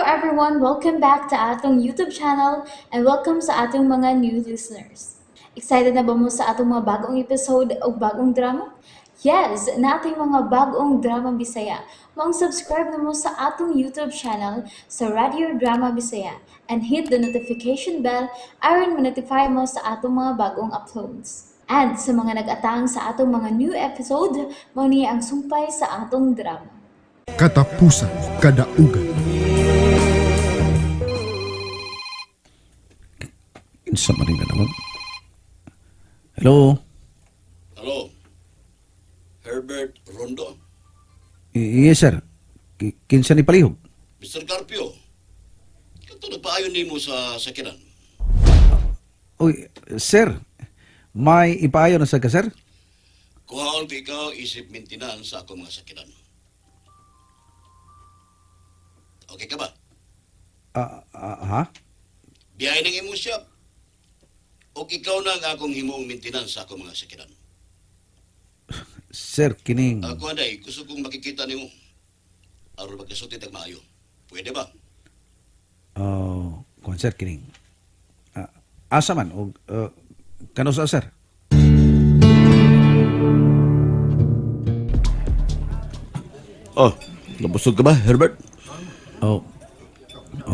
everyone! Welcome back to atong YouTube channel and welcome sa atong mga new listeners. Excited na ba mo sa atong mga bagong episode o bagong drama? Yes, nating mga bagong drama Bisaya. Maong subscribe na mo sa atong YouTube channel sa Radio Drama Bisaya and hit the notification bell aron ma-notify mo sa atong mga bagong uploads. And sa mga nag-atang sa atong mga new episode, mao ni ang sumpay sa atong drama. Katapusan Kadaugan. Kinsa man rin nanawag? Hello? Hello? Herbert Rondo? Yes, sir. Kinsa ni palihog? Mr. Carpio? Kato nagpaayon nimo sa sakinan. Uy, sir. May ipaayo na sa ka, sir? Kuhaon ko ikaw isip maintenance sa akong mga sakinan. Okay ka ba? Ah, ha? Biyahe ng imong shop. O ikaw na ang akong himuong maintenance sa akong mga sakinan. Sir, kining. Ako anday, gusto kong makikita nimo. Aron magkasulti tag maayo. Pwede ba? Oh, kuan sir, kining. Ah, asa man og kano sa sir? Oh, nabusog ka ba, Herbert? Oh.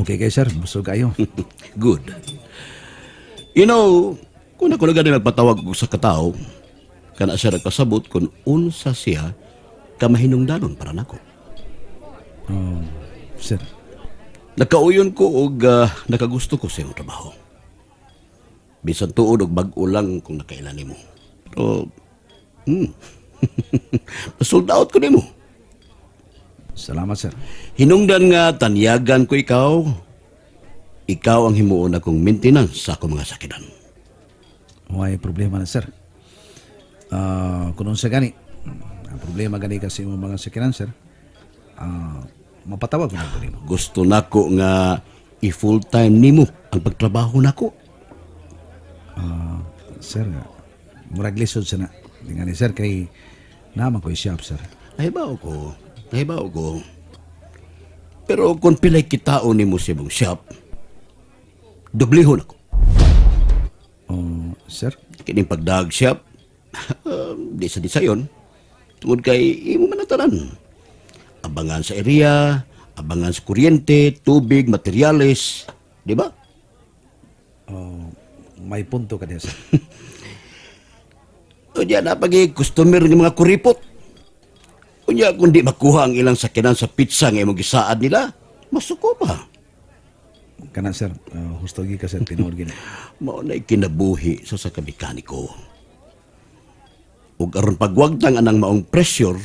Okay kay sir, busog kayo. Good. You know, kung ako na gani nagpatawag ko sa katao, kana siya nagpasabot kung unsa siya kamahinungdanon para nako. Oh, sir. Nakauyon ko og nakagusto ko sa iyong trabaho. Bisan tuod og bag-o lang kung nakailan nimo. Pero, sold out ko nimo. Salamat, sir. Hinungdan nga tanyagan ko ikaw. Ikaw ang himuon akong maintenance sa akong mga sakinan. Way problema na, sir. Ah, kung unsa gani, ang problema gani kasi imong mga sakyanan, sir. Ah, mapatawag ko na nimo. Gusto nako nga i-full time nimo ang pagtrabaho nako. Ah, sir, murag lisod sa na. Tingani sir kay naman ko shop, sir. Nahibaw ko. Nahibaw ko. Pero kung pilay kitaon nimo sa imong shop, dublihon ako. Oh, sir. Kining pagdag shop, di sa di sayon. Tungod kay imo man ang tanan. Abangan sa area, abangan sa kuryente, tubig, materyales, di ba? Oh, may punto ka diya, sir. Unya na pagi customer ng mga kuripot. Unya kung di makuha ang ilang sakyanan sa pizza nga imong gisaad nila, masuko pa. Kana sir, husto gi ka sir, tinuod gini. Mao na'y kinabuhi sa sa mekaniko. Ug aron pagwagtang anang maong pressure,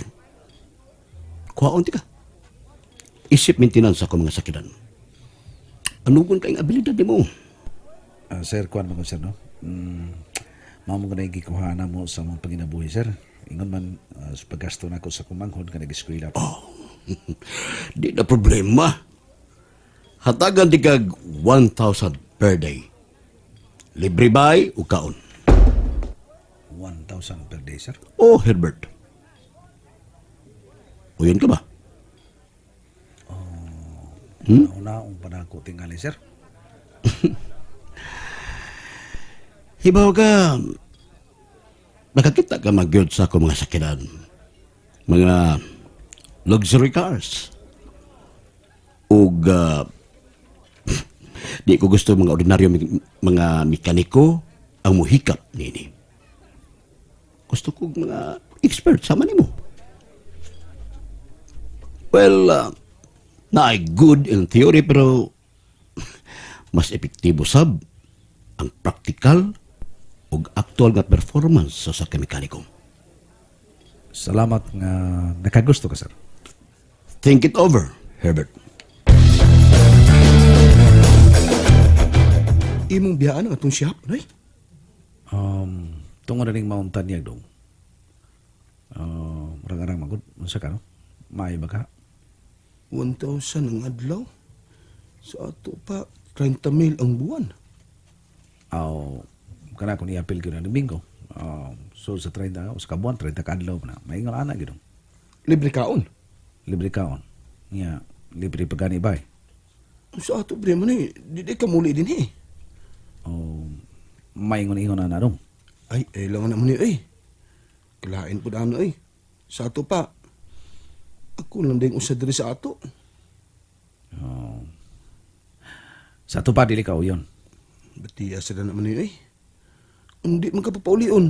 kuhaon ti ka. Isip maintenance ako mga sakinan. Anugon kayong abilidad nimo? Ah, sir, kuan man ko sir, no? Mao mo kanay gikuha na mo sa mga panginabuhi, sir. Ingon man sa paggasto nako sa kumanghod ka nag-eskwela pa. Di na problema. Hatagan di kag 1,000 per day. Libre bay o kaon. 1,000 per day, sir. Oh, Herbert. Uyon ka ba? Hmm? Una-unang pa nako tingali, sir. Hibaw ka, nakakita ka magyod sa ako mga sakinan. Mga luxury cars. Ug di ko gusto mga ordinaryo mga mekaniko ang muhikap nini. Gusto ko mga expert sama nimo. Well, naay good in theory pero mas epektibo sab ang practical ug actual nga performance sa sa mekaniko. Salamat nga nakagusto ka, sir. Think it over, Herbert. Imong biyaan ang atong shop, nay. Tungod na ning Mount Tanyag dong. Murag arang magud unsa ka no? Maayo ba ka? 1,000 ang adlaw. Sa ato pa, 30 mil ang buwan. Aw, kana kun i-appeal gyud na Domingo. So sa 30 o sa kabuan 30 ka adlaw na. Maingon ana gyud dong. Libre kaon. Libre kaon. Nya libre pagani bay. Sa ato pre man eh, di ka muli din eh. Oh, maingon-ingon na na dong. Ay, ay lang naman eh. Kalain po ano eh. Sa ato pa. Ako lang din usa diri sa ato. Oh. Sa ato pa, dili ka uyon. Batiya sila naman eh. Hindi man ka papaulion.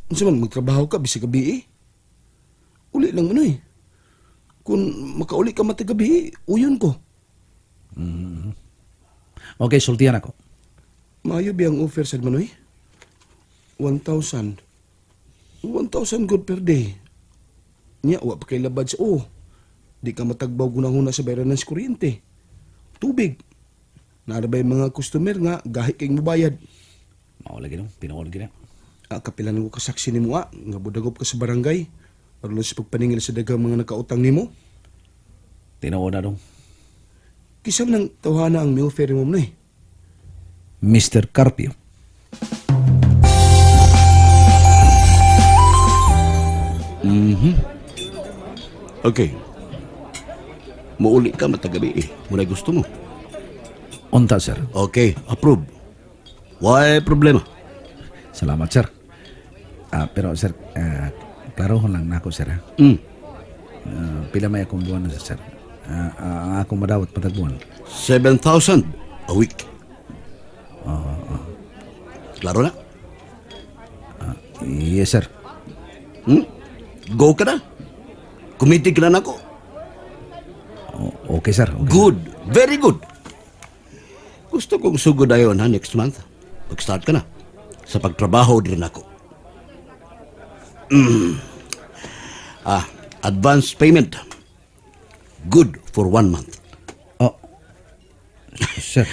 Unsa man magtrabaho ka bisag gabi eh. Uli lang ano eh. Kung makauli ka matag gabi, uyon ko. Okay, sultihan ako. Maayo ba ang offer sa Manoy? 1,000. 1,000 good per day. Nya, wa pa kay labad sa o. Di ka matagbaw gunahuna sa bayaran ng kuryente. Tubig. Naarabay mga customer nga gahi kay mubayad. Mao lagi dong, pinuol gina. Ah, kapilan ko kasaksi nimo ah, nga budagop ka sa barangay. Aron sa pagpaningil sa daghang mga nakautang nimo. Tinuod na dong. Kisa man ang tawhana ang mi-offer nimo Manoy. Mr. Carpio. Okay. Muuli ka matagabi eh. Muna gusto mo. Unta, sir. Okay, approve. Why problema? Salamat, sir. Ah, pero, sir, klarohon lang nako, sir. Ha? Mm. Ah, pila may akong buwan na, sir. Ang akong madawat patag buwan. 7,000 a week. Klaro na? Yes, sir. Hmm? Go ka na. Committed ka na nako. Okay, sir. Okay. Good. Very good. Gusto kong sugod ayon ha next month. Mag-start ka na. Sa pagtrabaho din ako. Ah, advance payment. Good for one month. Oh. Sir,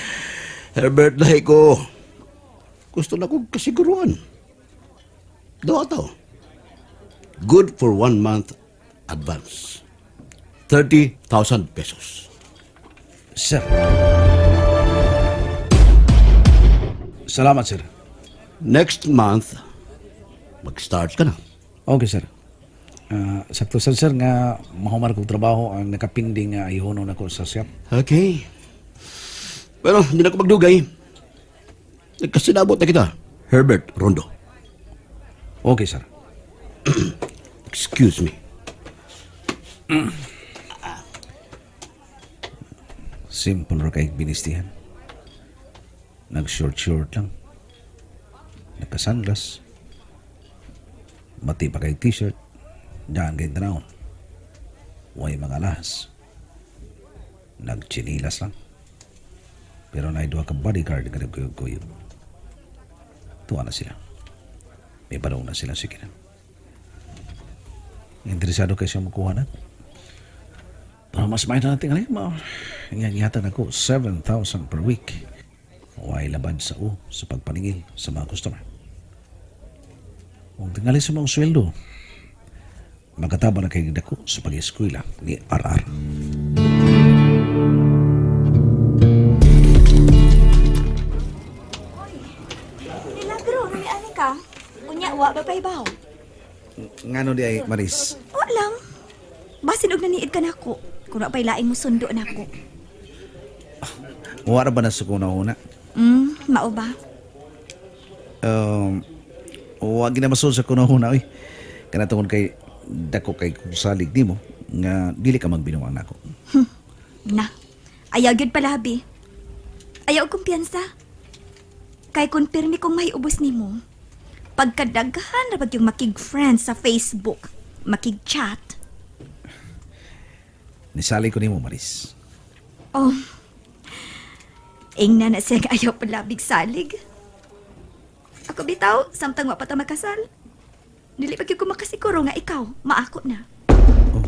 Herbert, dahil ko. Gusto na kong kasiguruan. Dawa tao. Good for one month advance. 30,000 pesos. Sir. Salamat, sir. Next month, mag-start ka na. Okay, sir. Ah, sakto sir, sir, nga mahumar kong trabaho ang nakapinding nga ihono nako sa shop. Okay. Pero hindi na ako magdugay. Nagkasinabot na kita, Herbert Rondo. Okay, sir. Excuse me. Simple ra kay binistihan. Nag-short-short lang. Nagka-sunglass. Mati pa kay t-shirt. Daan kay tanawon. Way mga lahas. Nagchinilas lang. Pero naay duha ka bodyguard nga nagkuyog-kuyog. Tuwa na sila. May balong na sila sige na. Interesado kayo siya makuha na. Pero mas may na natin alay, ma. Inganyatan ako, 7,000 per week. Way labad sa u sa pagpaningil sa mga customer. Kung tingali sa mga sweldo, makataba na kay dako sa pag-eskwela ni RR. Milagro, nami ani ka. Unya, wa ba pahibaw? Ngano di ay, Maris? Wa lang. Basin og naniid ka nako. Kung wa pa'y laing mo sundo nako. Wala ba na sa kuna-una? Mao ba? Wag na masud sa kuna-una, oy. Kana tungod kay dako kay kung salig nimo nga dili ka magbinuang nako. Na. Ayaw gyud palabi. Ayaw og kumpiyansa. Kay kun pirmi kong mahiubos nimo, pagkadaghan ra yung makig-friend sa Facebook, makig-chat. Nisali ko nimo, Maris. Oh. Ingna na siya nga ayaw palabig salig. Ako bitaw, samtang wa pa ta makasal. Dili pa gyud ko makasiguro nga ikaw, maako na. Oh,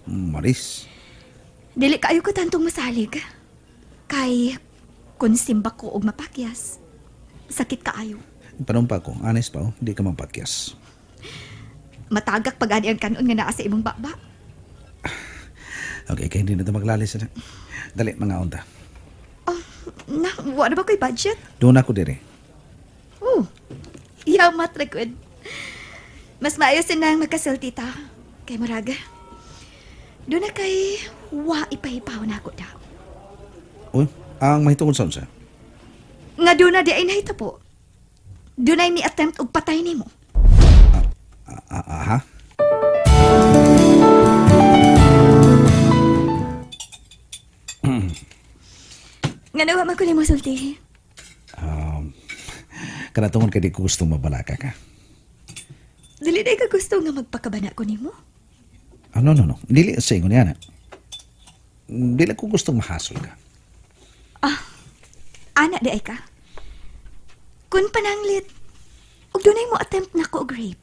Maris. Dili kaayo ko tantong masalig. Kay kun simba ko og mapakyas, sakit kaayo. Panumpa ko, honest pa, oh, di ka mapakyas. Matagak pag ani ang kanon nga naa sa imong baba. Okay, kay hindi na ito maglalis. Ano? Dali, mga unta. Oh, na, wa na ba ko'y budget? Doon ako dire. Oh, yamat ra gud. Mas maayo sinang magkasal, tita. Kay Maraga. Doon na kay wa ipahipaw na ako daw. Ang mahitungod sa unsa? Nga doon na di ay nahitabo. Dunay mi attempt og patay nimo. Ah, ah, ha? Nga nawa man ko nimo sulti. Kana tungod kay di ko gusto mabalaka ka. Dili day ka gusto nga magpakabana ko nimo. Ah, no, no, no. Dili sa ingon niya na. Dili ko gusto mahasol ka. Ana di ay ka. Kun pananglit, og dunay mo attempt nako og rape.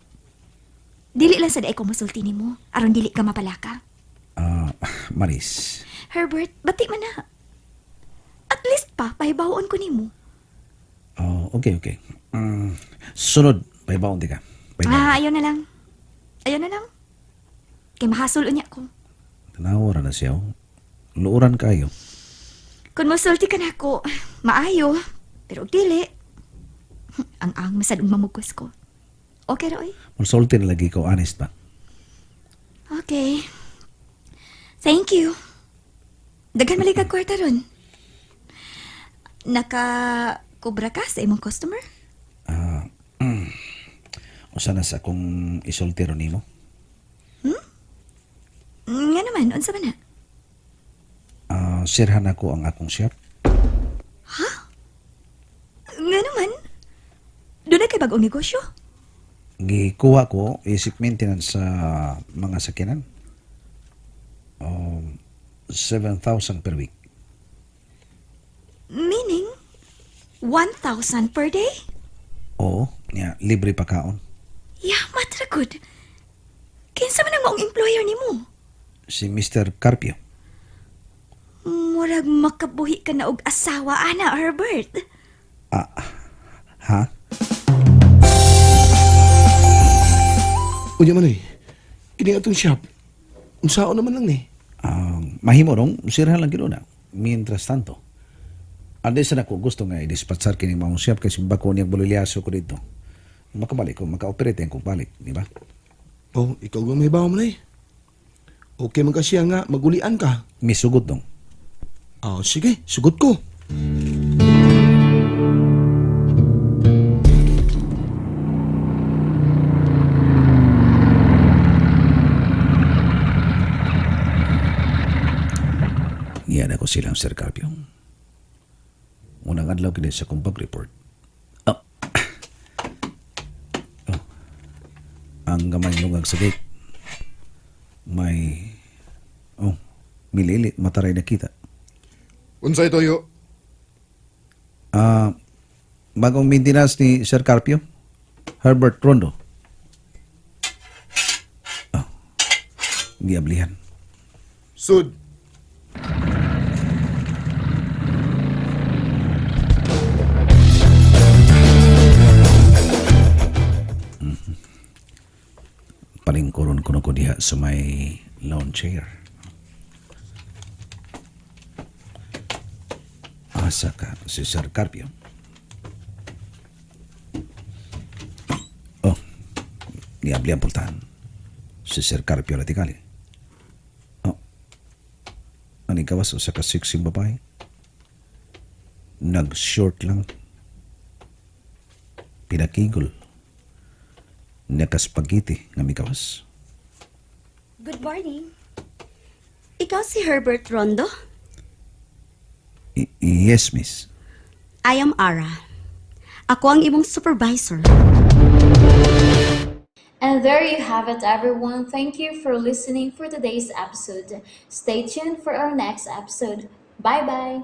Dili lang sa day ko mosulti nimo aron dili ka mapalaka. Ah, Maris. Herbert, bati man na. At least pa, pahibawon ko nimo. Oh, okay, okay. Sunod, pahibaon di ka. Pahibaon. Ah, ayaw na lang. Ayaw na lang. Kay mahasol unya ko. Tanawa ra na siya. Oh. Luoran kayo. Kung mosulti ka nako, maayo. Pero og dili, ang ang masad og mamugos ko. Okay ra oy. Musulti na lagi ko, honest ba? Okay. Thank you. Daghan mali kag kwarta ron. Naka kubra ka sa imong customer? Usa na sa akong isulti ron nimo. Nga naman, unsa man na? Ah, sirhan ako ang akong shop. Nga naman. Doon na kay bagong negosyo. Gikuha ko isip maintenance sa mga sakyanan. 7,000 per week. Meaning, 1,000 per day? Oo, niya, libre pa kaon. Yeah, matra good. Kinsa man ang maong employer nimo? Si Mr. Carpio. Murag makabuhi ka na og asawa ana, Herbert. Ah, ha? Unya man eh. Kini atong shop. Unsaon naman lang ni. Mahimo rong, sirhan lang gino na. Mientras tanto. Ande sa nako gusto nga i-dispatchar kini maong shop kasi bako niyang bulilyaso ko dito. Makabalik ko, maka-operate ang kong balik, di ba? Oh, ikaw ang may bawo man eh. Okay man ka siya nga, magulian ka. Misugot dong. Ah, sige, sugot ko. Niyan ako silang Sir Carpio. Unang adlaw kini sa akong pag-report. Oh. Oh. Ang gamay lungag sa gate. May... Oh, milili, mataray nakita. Unsay toyo? Ah, bagong maintenance ni Sir Carpio, Herbert Rondo. Oh, giablihan. Sud. Palingkuron ko na ko diha sa may lawn chair. Asa ka si Sir Carpio. Oh, niabli ang pultahan. Si Sir Carpio Latikali. Oh, ano gawas sa ka-sexy babae? Nag-short lang. Pinakigol. Nakaspagiti nga mikawas. Good morning. Ikaw si Herbert Rondo? Yes, miss. I am Ara. Ako ang imong supervisor. And there you have it, everyone. Thank you for listening for today's episode. Stay tuned for our next episode. Bye bye.